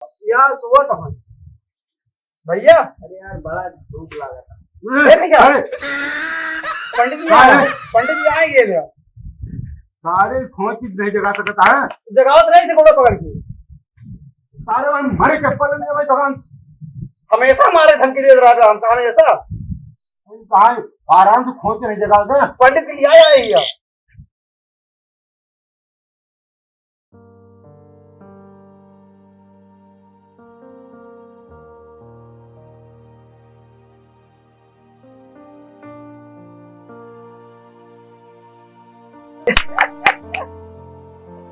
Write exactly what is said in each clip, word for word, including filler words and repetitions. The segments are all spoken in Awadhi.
यार, तो वो कहाँ? भैया। अरे यार, बड़ा धूप लागत है। ए भैया। अरे। पंडित जी आए, अरे। पंडित जी आए गए भैया। सारे खोंच नहीं जगा सकता है। जगावत नहीं थे घोड़ा पकड़ के। सारे वही मरे चप्पल नहीं भाई भगवान। हमेशा मारे धमकी दे रहा था, हम कहा हमेशा। कहा आराम से खोंच नहीं जगा दे। पंडित जी आए, आए भैया।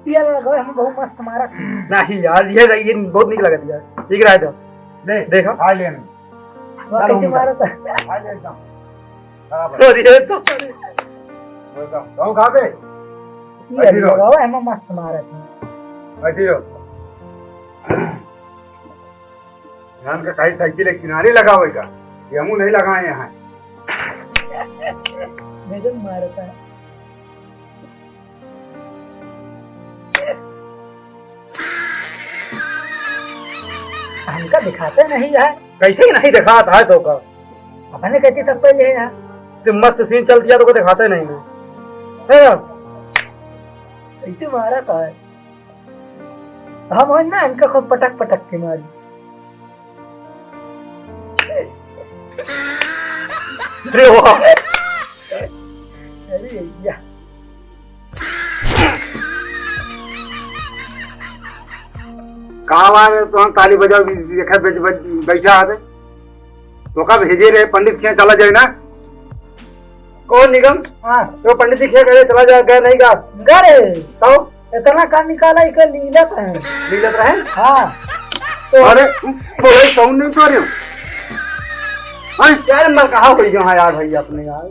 ये लगा, हम बहुत मस्त मारा। नहीं यार, ये, ये बहुत नीक लगत यार। ठीक रहा था। दे, देखो। खा ले। वाह, कैसे मारा था? खा ले एकदम। खराब है। अरे, ये तो, अरे। वो तो, वो खा दे। ये बैठी रहो। लगा हुआ है, हम मस्त मारा था। बैठी रहो। धान का काई साइकिल एक किनारे लगावेगा, ये हमू नहीं लगाए यहाँ। गजब मारता है। हमका दिखाते नहीं है। कैसे नहीं दिखाता है तो का? अपने कैसे सब पहले है यार? तो मस्त सीन चल दिया तो को दिखाते नहीं है। है ना? कैसे मारा था? हम है ना, इनका खूब पटक पटक के मारी। अरे वाह। अरे भैया। का बात है, तो हम ताली बजाओ, देखा, बैठ-, बैठ-, बैठा है। तो का भेजे रहे पंडित के यहाँ चला जाए ना? कौन निगम? हाँ। तो पंडित जी क्या करे, चला जा, गए नहीं का? गए। तो? इतना का निकाला, इके लीलत है। लीलत रहे? हाँ। तो अरे, बोले कौन नहीं करे? हाँ? यार, मैं कहा हो गया यार भाई अपने यार।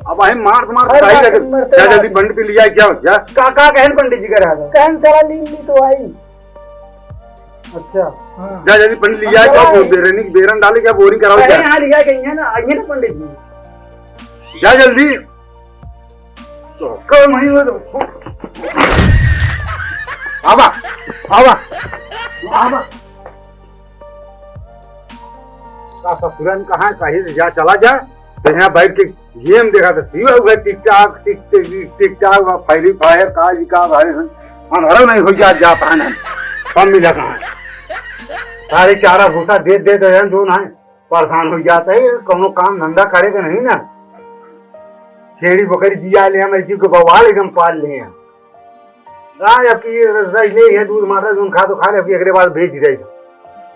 अब भाई मार, मार, अरे, काहे मार, लगे? मार, जा, मार। जल्दी पंडित लिया, क्या हो? जा। का, का कहन पंडित जी का रहा था? कहन चला ली, ली तो आई। अच्छा। हाँ। जा जल्दी पंडिली हम जाए, चला तो आए। बेरनी, बेरन डाले क्या, बोरिंग कराओ अरे क्या? यहाँ लिया गई है ना, आइए ना पंडित जी। जा जल्दी। तो कल महीने में तो आवा, आवा, आवा। का ससुरन कहाँ है? कहीं से जा, चला जा। तो यहाँ बैठ के गेम देखा था, शिव उधर टिकटॉक, टिक, टिक, टिकटॉक, और फ्री फायर, का जी का भाई, हम हरल नहीं हो जा, जा पाना, कम मिला कहाँ। सारे चारा भूसा दे, दे, दे, जो ना है, परेशान हो जाता है, कौनो काम धंधा करे के नहीं ना। छेड़ी बकरी जिया ले हम, ऐसी को बवाल एकदम पाल ले हैं। गाय अब की रही ले है, दूध माता, जौन खा तो खा ले, अब की एकरे बाद भेज दे।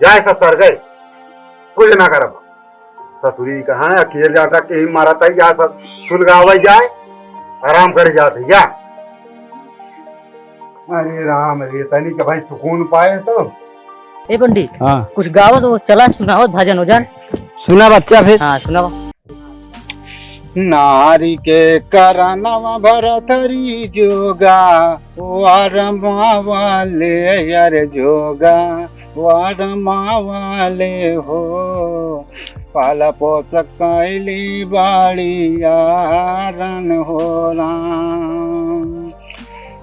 जाए सब सर गए, कुछ ना करब। ससुरी कहाँ है, अकेले जाता के ही मारा था, जा सब सुलगावे जाए, आराम करे जाते, जा। अरे राम रे, तनी के भाई सुकून पाए तो। ए पंडित, हाँ। कुछ गावत हो, चला सुनावत भजन वजन। सुना बच्चा फिर। हाँ, सुनावा। नारी के करनवा भरथरी जोगा, वारमा वाले यार जोगा, वारमा वाले हो, पाला पोस कैली बाड़ी यारन हो राम।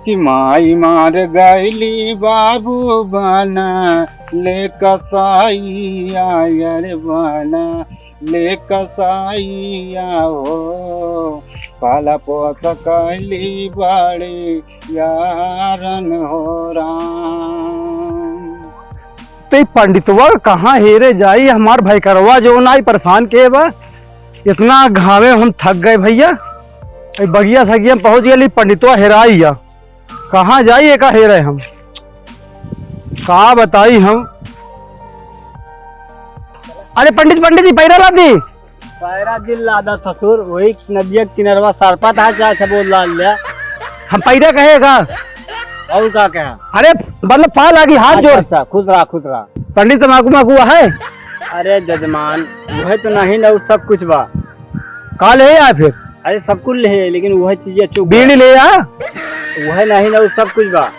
कि माई मार गैली बाबू बना ले कसाइया यार बना ले कसाइया हो, पाला पोस कैली बाड़ी यारन हो राम। ते पंडितवा कहाँ हेरे जाई, हमार भैकरवा जो नाई परेशान के बा। इतना घामे हम थक गए भैया, ए बगिया सगिया में पहुँच गए, पंडितवा हेराई या। कहाँ जाई एका हेरे हम, का बताई हम। अरे पंडित, पंडित जी पैरा ला दी। पैरा दिल लादा ससुर, वही नदिया किनरवा सरपत है, चाहे से बोल ला लिया। हम पैरा कहे का? और का कहा? अरे मतलब पा लागी, हाथ अच्छा, जोड़। अच्छा, खुश रहा, खुश रहा। पंडित तमाकू माकू है? अरे जजमान, वह तो नहीं ना, सब कुछ बा। का ले आए फिर? अरे सब कुछ ले, लेकिन वह चीजें चुप बीड़ी बा। ले आ। वह नहीं ना, सब कुछ बा।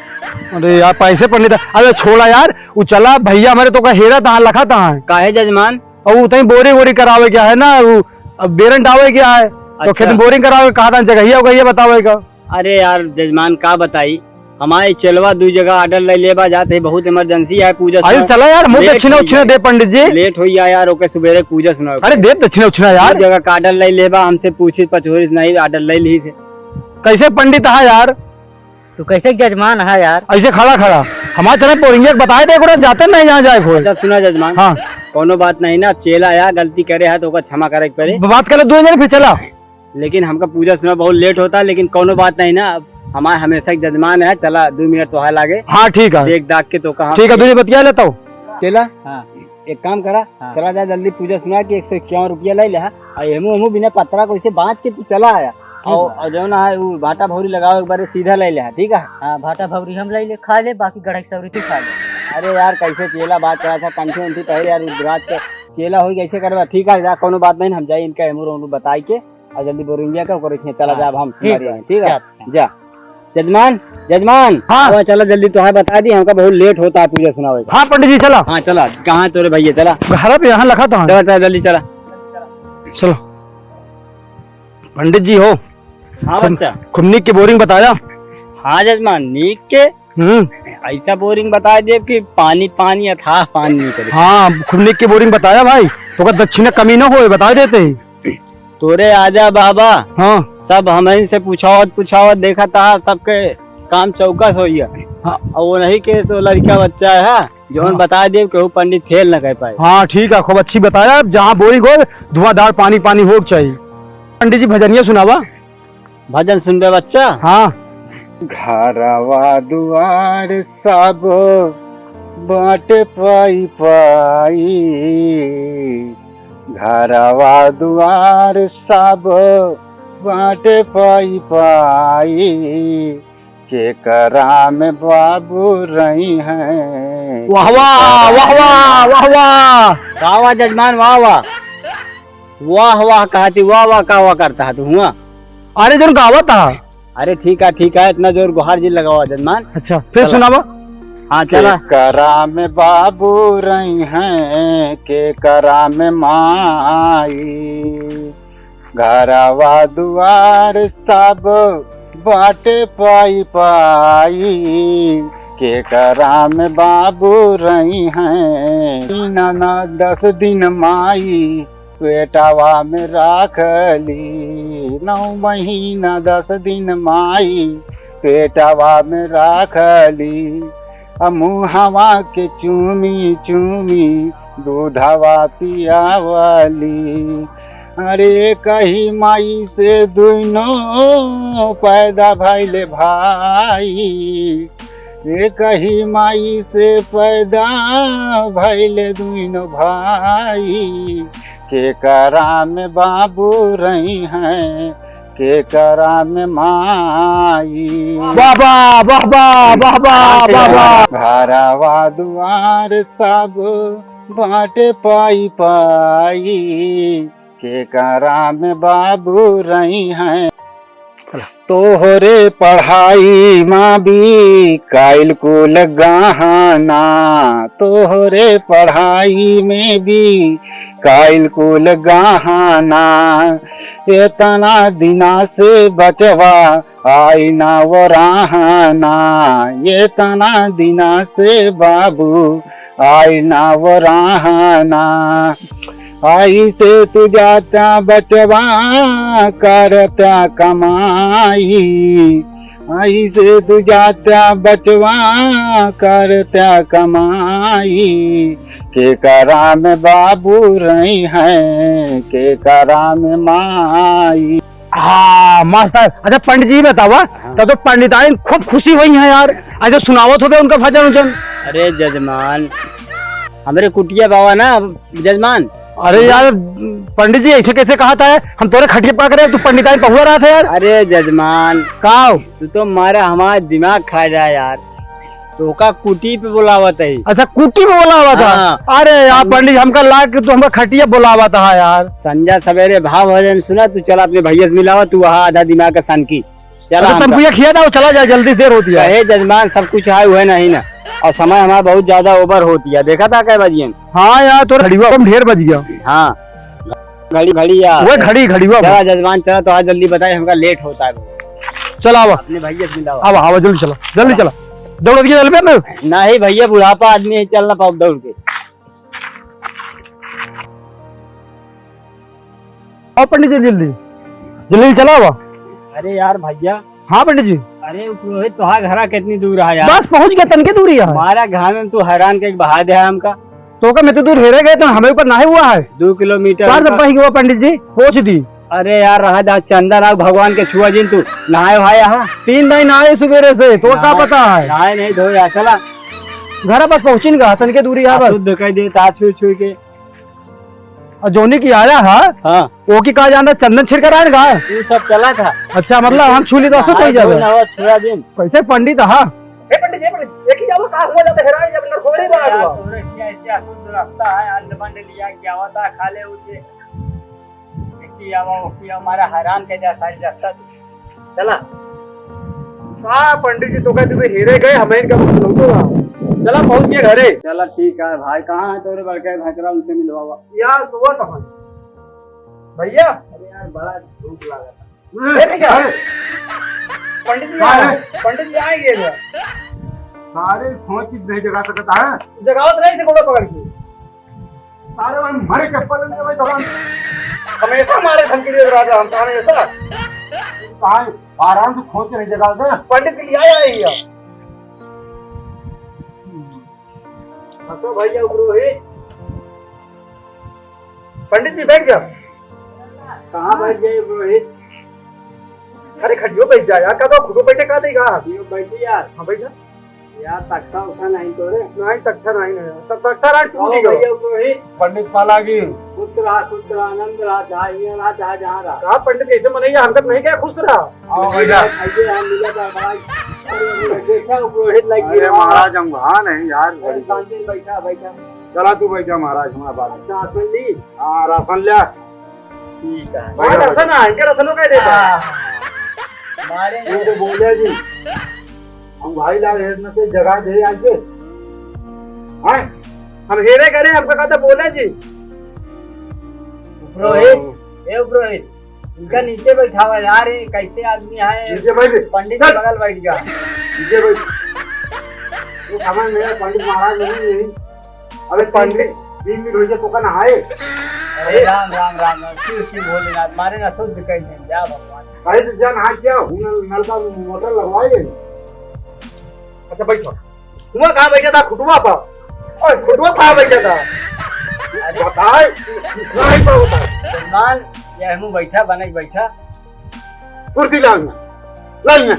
अरे यार पैसे पंडित, अरे छोड़ा यार, वो चला भैया हमारे तो का हेरा तहाँ लखा तहाँ है। काहे जजमान? और वो तहीं बोरी वोरी करावे क्या है ना, वो अब बेरन डावे क्या है, तो अच्छा। खेत में बोरिंग करावे, कहाँ था जगहिया उगहिया बतावे का। अरे यार जजमान का बताई, हमारे चेलवा दुइ जगह order लइ लेबा जात है, बहुत emergency है, पूजा अरे सुना। चला यार, मुँह late दक्षिणा होइ उक्षिणा गया। दे पंडित जी। Late होइ गया यार, ओके सुबेरे पूजा सुना। अरे दे दक्षिणा उक्षिणा यार। दुइ जगह का order लइ लेबा, हमसे पूछिस पचोरिस नहीं, order लइ लिहिस है। कैसे पंडित हा यार? तू कैसे जजमान हा यार? ऐसे खड़ा खड़ा। हमारे तरफ बोरिंगे बताए दे, को जाते नहीं जहाँ जाए खोए। अच्छा सुना जजमान। हाँ। कौनो बात नहीं ना, चेला यार गलती करे है तो ओका क्षमा करे के पड़े। बात करे दो जने फिर चला। लेकिन हमका पूजा सुना बहुत late होता है, लेकिन कौनो बात नहीं ना, अब हमारे हमेशा के जजमान है, चला दो मिनट तोहार लागे। हाँ, ठीक है। देख दाख के तो कहाँ ठीक है, तुझे बतिया लेता हूँ। चला। हाँ। एक काम करा, हाँ। चला जा जल्दी पूजा सुना के एक सौ इक्यावन रुपया लइ ले, हाँ। और हमू, हमू बिना पतरा को इसे बांध के तू चला आया। ठीक और, बा। और जौन है, वो भाटा भौरी लगावे एक बारे सीधा लइ ले, हाँ, ठीक है? हाँ, भाटा भौरी हम लइ ले, खा ले, बाकी गढ़ा की सौरी तू खा ले। अरे यार, कैसे चेला बात करा था, कंठी उंठी पहले यार, रात के चेला हो कैसे करवा, ठीक है, जा, कौनो बात नहीं, हम जाए इनका एमू रोनू बताई के, और जल्दी बोरिंगिया का ओकरे खेत चला हाँ, जा, अब हम ठीक तुम्हारे बा, हैं, ठीक है? जा। जा। जजमान, जजमान, हाँ। अब चला जल्दी, तोहार बता दी, हमका बहुत late होता है पूजा सुनावे का। हाँ पंडित जी, चला। हाँ, चला, कहाँ है तोरे भैया, चला। घर पे यहाँ लखा था। चला, चला, जल्दी चला। चलो। पंडित जी हो। हाँ खुम-, बच्चा। खूब नीक के बोरिंग बताया। हाँ जजमान, नीक के। हम्म। ऐसा बोरिंग बताइ देब कि पानी पानी, अथाह पानी निकरे। हाँ, खूब नीक के बोरिंग बताया भाई, तोका दक्षिणा कमी न होए, बताइ देते ही। तोरे आजा बाबा। हाँ। सब हमहीं से पुछावत पुछावत देखा था, सबके काम चौकस होइ गया। हाँ। और वो नहीं के तो लड़का बच्चा है, जौन हाँ। बताइ देब केहू पंडित fail न कर पाए। हाँ, ठीक है, खूब अच्छी बताया। अब जहाँ बोरिंग हो, धुआंधार पानी पानी हो चाहिए। पंडित जी भजनिया सुनावा। भजन सुनबे बच्चा? हाँ। घरवा दुआर सब बाटे पाई पाई, घरवा दुआर सब बाटे पाई पाई, केकरा में बाबू रही हैं। वाह, वाह, वाह, वाह, वाह, वाह। वाह, वाह, जजमान, वाह, वाह। वाह, वाह, कहती, वाह, वाह, का वाह करता है तू, हुआ? अरे, जौन गावत है। अरे, ठीक है, ठीक है, इतना जोर गुहार जी लगावा, जजमान। अच्छा, फिर चला। सुनावा। हाँ, चला। केकरा में बाबू रही हैं, केकरा में माई। घरवा दुआर सब बाटे पाई पाई, केकरा में बाबू रही हैं। महीना ना दस दिन माई पेटवा में राख ली, नौ महीना दस दिन माई पेटवा में राख ली। आ मुहवा के चूमी चूमी दूधवा पियावली। अरे कही माई से दुइनो पैदा भइले भाई, ए कही माई से पैदा भइले दुइनो भाई, केकरा में बाबू रही हैं, केकरा में माई। वाह, वाह, वाह, वाह, वाह, वाह, वाह, वाह। घरवा दुआर सब बाटे पाई पाई, केकरा में बाबू रही हैं। तोहरे पढ़ाई मा भी काइल कुल गहना, तोहरे पढ़ाई में भी काइल कुल गहना। एतना दिना से बचवा आई ना वो रहना, एतना दिना से बाबू आई ना वो रहना। आई से तू जाता बचवा करता कमाई, आई से तू जाता बचवा करता कमाई, केकरा में बाबू रही हैं, केकरा में माई। हाँ, मास्टर। अच्छा, पंडित जी बतावा, हाँ। तब तो पंडिताइन खूब खुशी हुई हैं यार, आज सुनावत होबे उनका भजन उजन। अरे जजमान, हमरे कुटिया बाबा ना, जजमान। अरे यार, पंडित जी ऐसे कैसे कहा था? हम तोरे खटिया पकड़े, तू पंडिताइन पहुआ रहा था यार। अरे जजमान। का हो? तू तो मारा हमारा दिमाग खा जा यार। तोका कुटी पे बोलावत है। अच्छा, कुटी पे बोलावत है? हाँ। अरे यार, हम पंडित, हमका लाग के तू हमका खटिया बोलावत है यार। संझा सवेरे भाव भजन सुना, तू चला अपने भैया से मिलावा, तू वहाँ आधा दिमाग का सनकी। चला अच्छा, हमका। तमकुया खिया था, वो चला जाए, जल्दी से देर होती है। कहे जजमान, सब कुछ है, वह नहीं ना। और समय हमारा बहुत ज्यादा over होती है। देखा था कै बजियन? हाँ यार, तोर घड़ीवा कम ढेर बज गया। हाँ, घड़ी, घड़ी यार। वो घड़ी, घड़ीवा चला बा। जजमान, चला, तो आज जल्दी बताए, हमका late होता है। चला आवा। अपने भैया से मिलावा। आवा, आवा, जल्दी चला, जल्दी चला। दौड़ के चल पे ना। नहीं भैया, बुढ़ापा आदमी है, चल ना पाओ दौड़ के। आओ पंडित जी, जल्दी, जल्दी चला आवा। अरे यार भैया। हाँ पंडित जी। अरे रोहित, तोहार घरा कितनी दूर है यार? बस पहुँच गया, तनके दूरी है। हमारा घर में तू हैरान के बहा दे है हमका। तो का मैं तो दूर हेरे गए तो हमें ऊपर नाहीं हुआ है। दो किलोमीटर चार का। दब्बा ही हुआ पंडित जी, पहुँच दी। अरे यार, रहा जा, चंदन आउ भगवान के छुआ जिन, तू नहाए वहाए यहाँ? तीन दाई नहाए सुबेरे से, तो का नहाए, पता है? नहाए नहीं धोए, आ, चला। घर बस पहुँचिन का, तनके दूरी है आ, बस। शुद्ध कर दे, ता छुई छुई के। और जोनी की आया है, हाँ। वो की कहा जाना, चंदन छिड़कर आए का? ये सब चला था। अच्छा, मतलब हम छू ली तो असो नहाए कोई जावे? धोए ना हो, छुआ जिन। कैसे पंडित, हाँ? ए पंडित जी, पंडित जी, देखी जाओ, का हुआ जाता, हेराई जब नरकोड़े में आ यार, गया। तोरे क्या ऐसे अशुद्ध रास्ता है, अंड बंड लिया, क्या होता है, खा ले उसे। देखी जाओ, ओकी हमारा हराम के जा सारी रास्ता। चला। हाँ, पंडित जी, तो कहते थे, हेरे गए, हमें इनका कुछ लौटो ना। चला, पहुँच गए घरे। चला, ठीक है भाई, कहाँ है तोरे बड़के भैंसरा, उनसे मिलवावा। यार, सुबह तो है। भैया। अरे यार, बड़ा भूख लगा था। ए, भैया। अरे। पंडित जी हाँ, आए, है। पंडित जी आए गए भैया। सारे खोंच नहीं जगा सकता है। जगावत रहे थे गोड़ा पकड़ के। सारे वही मरे चप्पल लेके वही दौड़ान। हमेशा मारे धमकी दे रहा था, हम तो हमेशा। कहाँ आराम से खोंच नहीं जगा दे। पंडित जी आए, आए भैया। हंसो भैया, उपरोहित। पंडित जी, बैठ जा। कहाँ बैठ जाए, उपरोहित? अरे, खटियो बैठ जा यार, का तो खुटो बैठे का देगा? खटियो बैठ यार। हाँ, बैठ जा। यार, तख्ता उठा नहीं तो रे। नहीं, तख्ता नहीं, नहीं। त-, तख्ता रहा, टूट आओ ही गया। भैया, उपरोहित। पंडित पालागी। पुत्र रहा, पुत्र रहा, आनंद रहा, जहाँ ये रहा, जहाँ, जहाँ रहा। कहा पंडित, कैसे मनैया, हरकत नहीं क्या, खुश रहा। आओ भैया। आइए, हम मिला था, महाराज। अरे, देखा, उपरोहित लाइक अरे, गिरा। महाराज, हम वहाँ नहीं यार, अरे, बड़ी शांति से बैठा, बैठा। चला तू बैठा महाराज, हमारा बात। अच्छा, आसन ली? हाँ, राशन लिया। ठीक है। बैठा, हाँ, बैठा। राशन है, इनके राशनों का ही देता है। हाँ। मारे तू तो बोले जी, हम भाई लाल हेर न से जगह दे आज के। हाँ? हम हेरे करे, हमका कहता बोले जी। उपरोहित, ओ। ए उपरोहित, इनका नीचे बैठावा यार, ये कैसे आदमी है? नीचे बैठ। पंडित चल। के बगल बैठ गया। नीचे बैठ। ये समझ में आया, पंडित महाराज नहीं, नहीं। अबे पंडित, तीन दिन हो गया, तो का नहाए? अरे राम, राम, राम, राम, शिव, शिव भोलेनाथ, मारे ना शुद्ध कर दे, जा भगवान। अरे तो जा नहा क्या, हूँ नल-, नल का मोटर लगवाए। अच्छा, बैठो। हुआ कहाँ बैठा था? खुटवा पा। ओए, खुटवा पा बैठा था। बताए, नहीं पा होता। सलमान, ये हमू बैठा, बनक बैठा। कुर्सी लाओ ना। लाओ ना।